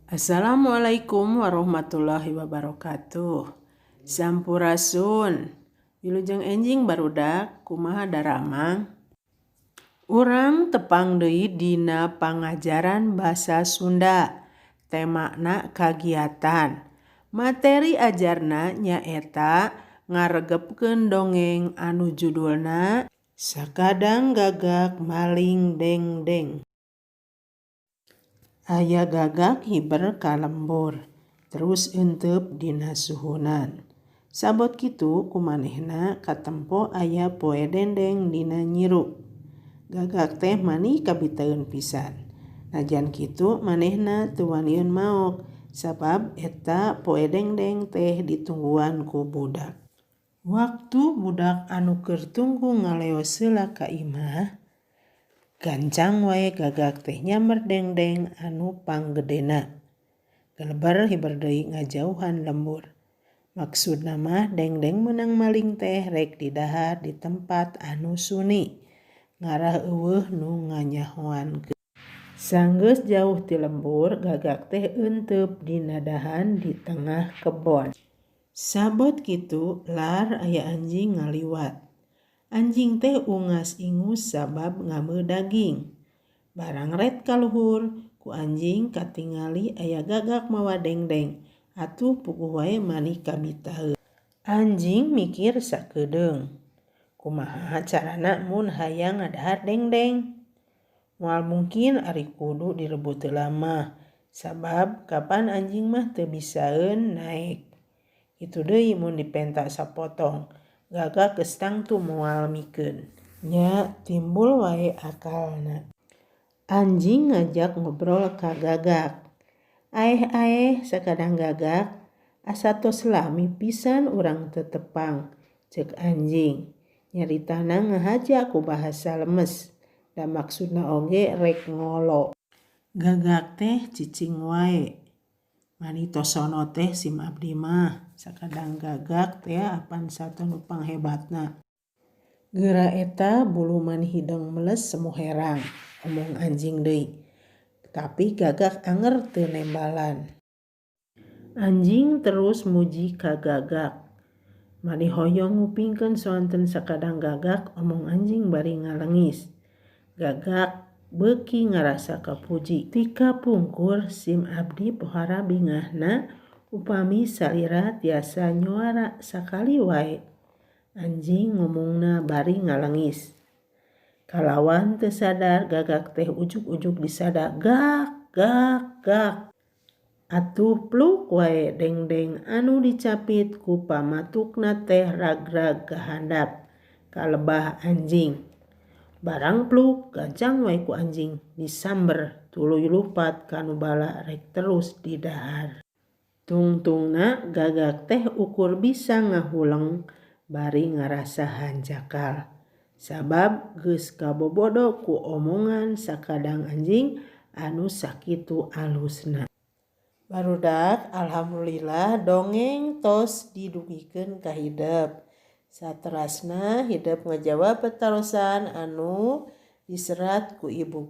Assalamualaikum warahmatullahi wabarakatuh. Sampurasun. Wilujeng enjing, barudak, kumaha daramang? Urang tepang deui dina pangajaran basa Sunda, temana kagiatan. Materi ajarna nyaeta ngaregepkeun dongeng anu judulna Sakadang Gagak Maling Dengdeng. Aya gagak hiber ka lembur, terus euteup dina suhunan. Sabot kitu ku manehna katempo aya poe dengdeng dina nyiru. Gagak teh mani kabitaeun pisan. Najan kitu manehna teu wanieun maok sabab eta poe dengdeng teh ditungguan ku budak. Waktu budak anu keur tunggu ngaleos heula ka imah, gancang wae gagak teh nyamber dengdeng anu panggedena. Geleber hiber deui ngajauhan lembur. Maksudna mah dengdeng meunang maling teh rek didahar di tempat anu suni, ngarah euweuh nu nganyahoankeun. Sanggeus jauh ti lembur, gagak teh euteup dina dahan di tengah kebon. Sabot kitu lar aya anjing ngaliwat. Anjing teh ungas-ingus sabab ngameu daging. Barang ret ka luhur, ku anjing katingali aya gagak mawa dengdeng, atuh puguh wae mani kabitaeun. Anjing mikir sakedeung, kumaha carana mun hayang ngadahar dengdeng? Moal mungkin ari kudu direbut heula mah, sabab kapan anjing mah teu bisaeun naek. Kitu deui mun dipenta sapotong, gagak geus tangtu moal mikeun. Nya timbul wae akalna. Anjing ngajak ngobrol ka gagak. "Aeh, aeh, Sakadang Gagak, asa tos lami pisan urang teu tepang," ceuk anjing. Nyaritana ngahaja ku bahasa lemes, da maksudna oge rek ngolo. Gagak teh cicing wae. "Mani tosono teh sim abdi mah, Sakadang Gagak tea apan sato nu panghebatna." "Geura eta bulu mani hideung meles semu herang," omong anjing deui. Tapi gagak anger teu nembalan. Anjing terus muji ka gagak. "Mani hoyong ngupingkeun soanten, Sakadang Gagak," omong anjing bari ngalengis. Gagak beuki ngarasa kapuji. "Ti kapungkur sim abdi pohara bingahna upami salira tiasa nyuara sakali wae," anjing ngomongna bari ngalengis. Kalawan teu sadar gagak teh ujug-ujug disada, "Gak, gak, gak." Atuh pluk wae dengdeng anu dicapit ku pamatukna teh ragrag ka handap, ka lebah anjing. Barang pluk, gancang wae ku anjing disamber tuluy lumpat ka nu bala rek terus didahar. Tungtungna gagak teh ukur bisa ngahuleng bari ngarasa hanjakal, sabab geus kabobodo ku omongan Sakadang anjing anu sakitu alusna. Barudak, alhamdulillah dongeng tos didugikeun ka hidep. Saterasna hidep ngajawab patarosan anu diserat ku ibu.